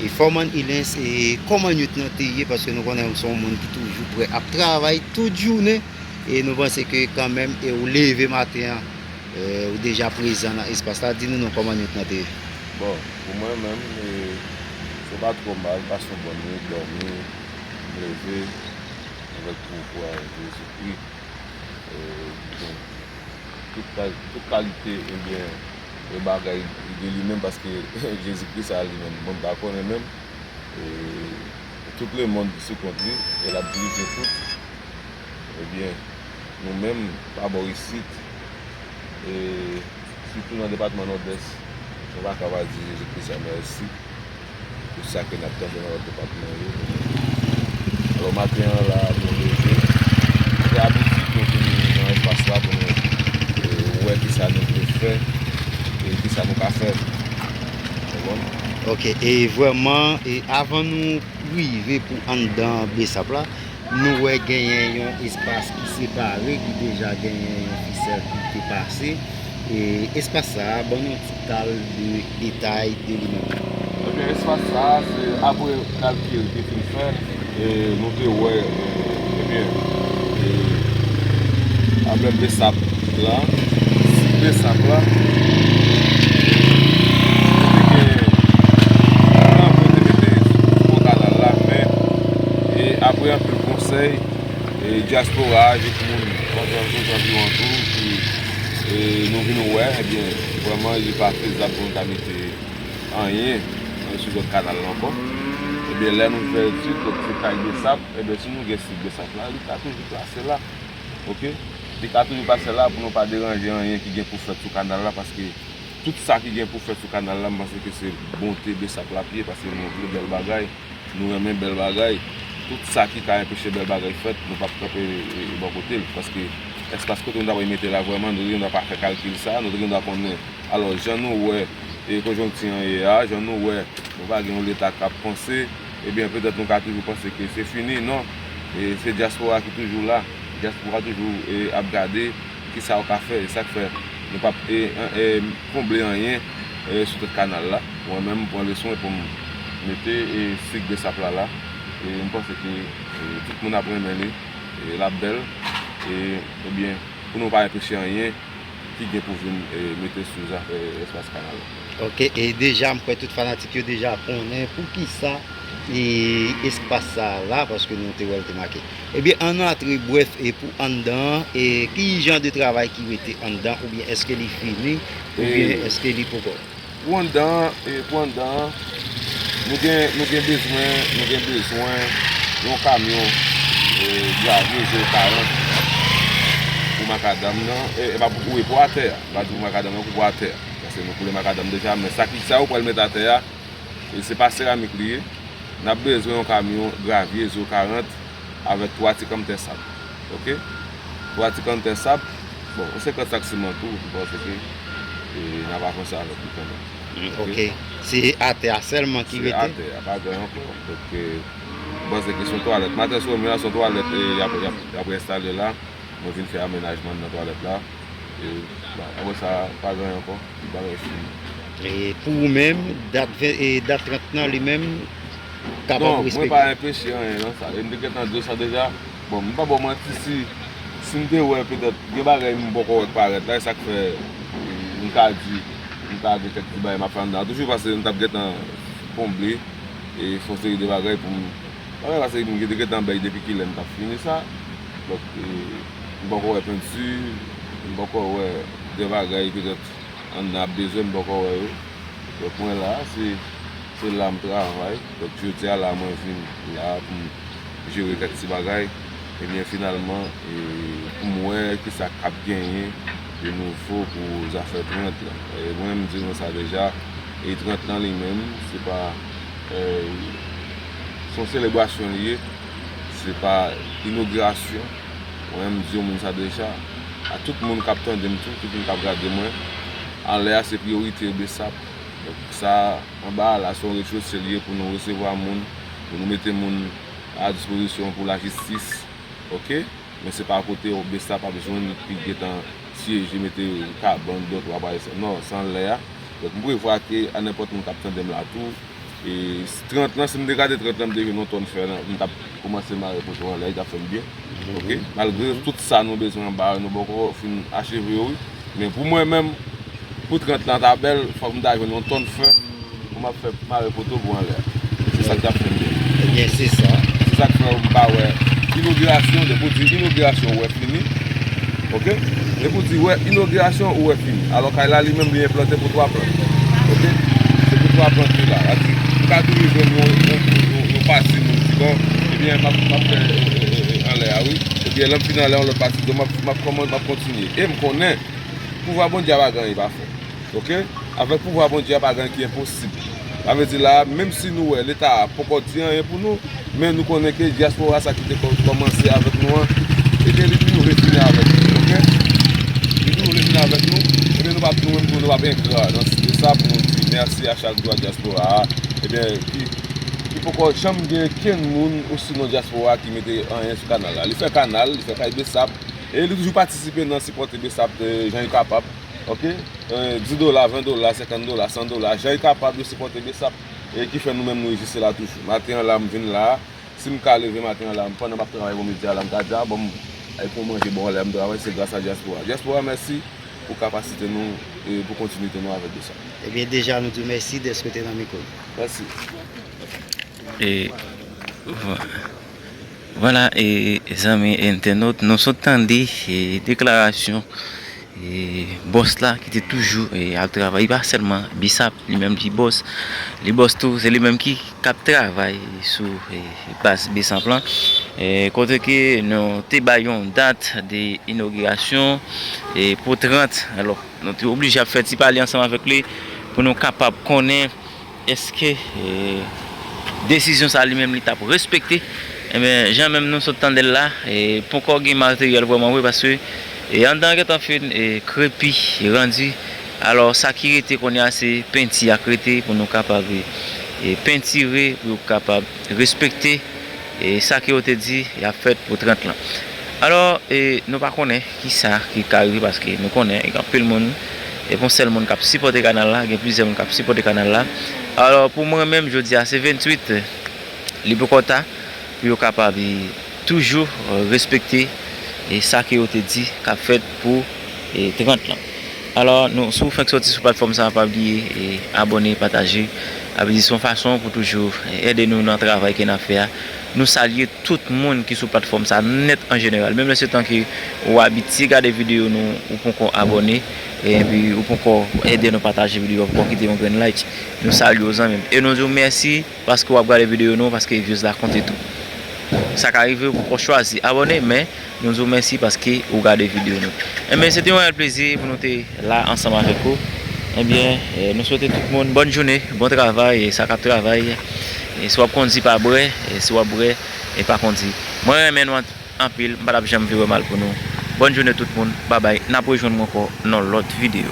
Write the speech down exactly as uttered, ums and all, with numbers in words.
E Foreman Ilens, e kòman nyout nan te ye, paske nou konnen ou se yon moun ki toujou prè ap travay tout jounen, e nou panse ke kanmenm, e ou leve maten an, e ou deja prezan nan espas la, di nou non kòman nyout nan te ye. Bon, pou mwen menm, e, se pa twò mal, pase yon bòn nwit, dòmi, m leve avèk pouvwa Jezikri. E, bon, tout, kal- tout kalite, ebyen, e bagay de li menm, paske Jezikri sa li menm, bon, m pa konnen menm. E tout lemonn sou kont li, e l ap dirije tout. Ebyen, nou menm, pa bò isit, e sitou nan depatman Nòdès, nou pa ka pa di Jezikri sa mèsi pou sa ke n ap tande nan lòt depatman yo. Alò, maten an la, nou leve, nou te abitid nou vin nan espas la pou nou, e, wè kisa nou vle fè, e kisa nou ka fè. Ou konprann? Ok, e vrèman, e avan nou rive pou anndan besap la, nou wè genyen yon espas ki separe, ki deja genyen yon fisèl ki te pase. E espas sa a, ban nou yon ti kal de detay de li menm. Ebyen, espas sa a, se apre kalkil ki fin fèt, e nou te wè, e, ebyen, e, avèk besap la, si besap la, nou te gen plan pou te mete sou kanal la, men, e, apre anpil konsèy, e, dyaspora a, jis moun, anviwon tou, ki, e, nou vin wè, ebyen, vrèman, li pa fezab pou nou ta mete anyen, e, sou zòt kanal la ankò. Ebyen, lè nou fè etid, donk se kay besap, ebyen, si nou gen sik besap la, li ka toujou plase la. Ok? Li ka toujou plase la pou nou pa deranje anyen ki gen pou fèt sou kanal la, paske tout sa ki gen pou fèt sou kanal la, m panse ke se bonte besap la ap ye, paske nou vle bèl bagay, nou renmen bèl bagay. Tout sa ki ka enpeche bèl bagay fèt, nou p ap kanpe, e, bò kote l, paske espas kote nou ta pral mete la, vrèman, nou te gen dwa pa fè kalkil sa, nou te gen dwa konnen. Alò, jan nou wè, e, konjonkti an ye a, jan nou wè, nou pa gen yon Leta k ap panse, ebyen, petèt nou ka toujou panse ke se fini, non. E se dyaspora ki toujou la. Dyaspora toujou, e, ap gade kisa yo ka fè. E sa k fè nou p ap, e, e, konble anyen, e, sou tèt kanal la. Mwen menm, m pran leson e pou m mete, e, sik besap la la. E m panse ke, e, tout moun ap renmen li. E l ap bèl. E, ebyen, pou nou pa enpeche anyen ki gen pou vin, e, mete sou zafè espas kanal la. Ok, e deja m kwè tout fanatik yo deja konnen poukisa, e, espas sa a la, paske nou te wè l te make. Ebyen, ann antre brèf e pou anndan an, e ki jan de travay ki rete anndan, oubyen èske li fini, oubyen E- èske li poko? Pou anndan an, e, pou anndan an, nou gen, nou gen bezwen, nou gen bezwen yon kamyon, e, gravye zewo karant pou makadam nan, e, e pa pou, wi, pou atè a. M pa di pou makadam nan, pou atè a. Paske nou koule makadam deja, men sa ki, sa yo pral mete atè a, e se pa seramik li ye. N ap bezwen yon kamyon gravye zewo karant avèk twa ti kanntè sab. Ok? Twa ti kanntè sab. Bon, yon senkant sak siman tou, m panse ke, e, n ap avanse avèk li kanmenm. Ok. Se atè a sèlman ki Se rete? Atè a, pa gen ankò. Donk, e, m panse ke se yon twalèt. Maten sou mwen an, se yon twalèt, e, y ap, y ap, y ap enstale la. Mwen vin fè amenajman nan twalèt la. E, bon, apre sa, pa gen ankò. Bagay fini. E pou ou menm, dat ven, e dat trant nan li menm, kapab Non, mwen respekte? Pa enpeche anyen nan sa. E m te gentan di w sa deja. Bon, m pa ba w manti, si, si m te wè petèt gen bagay m poko wè k parèt la, e sa k fè m ka di, m ka gen kèk ti bagay m ap fè anndan an toujou, paske m t ap gentan konble, e fon seri de bagay pou m, bagay paske m te gentan bay depi kilè m t ap fini sa. Donk, e, m poko wè penti, m poko wè de bagay petèt anndan ap bezwen, m poko wè yo. Donk, mwen la, se, se la m travay. Donk, jodi a la, mwen vin la pou m jere kèk ti bagay. Ebyen, finalman, e, pou m wè kisa k ap genyen de nouvo pou zafè trant lan. E, mwen, m di nou sa deja, e trant lan li menm, se pa, e, se yon selebrasyon li ye, se pa inogirasyon. Mwen, m di yo moun sa deja, a tout moun k ap tande m tou, tout moun k ap gade mwen, anlè a se priyorite Besap. Donk, sa anba a la, se yon rez-de-chaussée li ye pou nou resevwa moun, pou nou mete moun a dispozisyon pou lajistis, ok? Men se pa kote Besap ap jwenn ki gentan siyeje, mete kabann, dòtwa, pa egzanp. Non, se anlè a. Donk, m prevwa ke a nenpòt moun k ap tande m la tou, E trant lan, si m te gade trant lan, m te jwenn yon tòn fè, m t ap kòmanse mare poto anlè, li t ap fè m byen. Oke? Malgre tout sa nou bezwen anba yo, nou poko fin acheve yo, wi. Men pou mwen menm, pou trant lan ta bèl, fòk m ta jwenn yon tòn fè pou m ap fè mare poto pou anlè a. Se sa k t ap fè m byen. Ebyen, se sa. Se sa k fè m pa wè inogirasyon, depi w di inogirasyon, ou wè fini. Oke? Depi w di wè inogirasyon, ou wè fini. Alò, kay la, li menm, li enplante pou twa plant. Oke? Se pou twa plant li la. Sa di, m ka toujou jwenn yon, yon, yon, yon, yon pati moun di, bon, ebyen, m ap, m ap fè, e, e, e, e, anlè a, wi. Ebyen, lè m fin anlè yon lòt pati, m ap, m ap kòman, m ap kontinye. E m konnen, pouvwa Bondye a pa gen anyen li pa fè. Oke? Avèk pouvwa Bondye a pa gen anyen ki enposib. Sa vle di la, menm si nou wè Leta a poko di anyen pou nou, men nou konnen ke dyaspora sa ki te kò-, kòmanse avèk nou an, ebyen li toujou vle fini avèk nou, oke? Li toujou vle fini avèk nou, ebyen nou p ap nou menm tou nou p ap engra nan site sa pou nou di mèsi a chak jou a dyaspora a, ebyen ki, ki poko janm gen kenn moun osinon dyaspora a ki mete anyen sou kanal la. Li fè kanal, li fè kay Besap, e li toujou patisipe nan sipòte Besap, e, jan li kapab. Oke? E, dis dola, ven dola, senkant dola, san dola, jan li kapab yo sipòte Besap, e ki fè nou menm nou egziste la toujou. Maten an la, m vin la, si m ka leve maten an la, pandan m ap travay pou midi a la, m ta di, a, bon, m al pran manje, bon, lè m travay, se gras a dyaspora. Dyaspora, mèsi pou kapasite nou e pou kontinite nou avèk Besap. Ebyen, deja, nou di w mèsi dèske w te nan mikwo nou. Mèsi. E, vwa-, vwala, e, zanmi entènot, nou sot tande, e, deklarasyon e, bòs la ki te toujou, e, ap travay, li pa sèlman Besap, li menm li bòs, li bòs tou, se li menm ki, k ap travay sou, e, baz Besap lan. E, kote ke nou te bay yon dat de inogirasyon, e, pou trant, alò, nou te oblije ap fè ti pale ansanm avèk li pou nou kapab konnen èske, e, desizyon sa li menm li t ap respekte? Ebyen, jan menm nou sot tande l la, e, poko gen materyèl vrèman vre, paske, e, anndan an gentan fin, e, krepi, e, randi. Alò, sa ki rete kounye a, se penti a k rete pou nou kapab, e, pentire, pou yo kapab respekte e sa ke yo te di y ap fèt pou trant lan. Alò, e, nou pa konnen kisa ki ka rive, paske nou konnen gen anpil moun, e pa yon sèl moun k ap sipòte kanal la, gen plizyè moun k ap sipòte kanal la. Alò, pou mwen menm, jodi a se venntuit, li poko ta pou yo kapab, e, toujou, e, respekte, e, sa ke yo te di k ap fèt pou, e, trant lan. Alò, nou, si w fenk soti sou platfòm sa a, pa bliye, e, abòne, pataje. Sa vle di se yon fason pou toujou, e, ede nou nan travay ke n ap fè a. Nou salye tout moun ki sou platfòm sa a nèt an jeneral. Menm lè se tan ke ou abitye gade videyo nou, ou poko abòne, epi ou poko ede nou pataje videyo, ou poko kite yon grenn like. Nou salye w, zanmi m. E nou di w mèsi paske w ap gade videyo nou, paske views la konte tou. Sa ka rive ou poko chwazi abòne, men nou di w mèsi paske ou gade videyo nou. Enben, se te yon reyèl plezi pou nou te la ansanm avèk ou. Enben, e, nou swete tout moun bòn jounen, bon travay, e sa k ap travay. E si w ap kondi, pa bwè, e si w ap bwè, e pa kondi. Mwen renmen nou an-, anpil, m pa t ap janm vle wè mal pou nou. Bòn jounen tout moun, babay, n ap rejwenn nou ankò nan lòt videyo.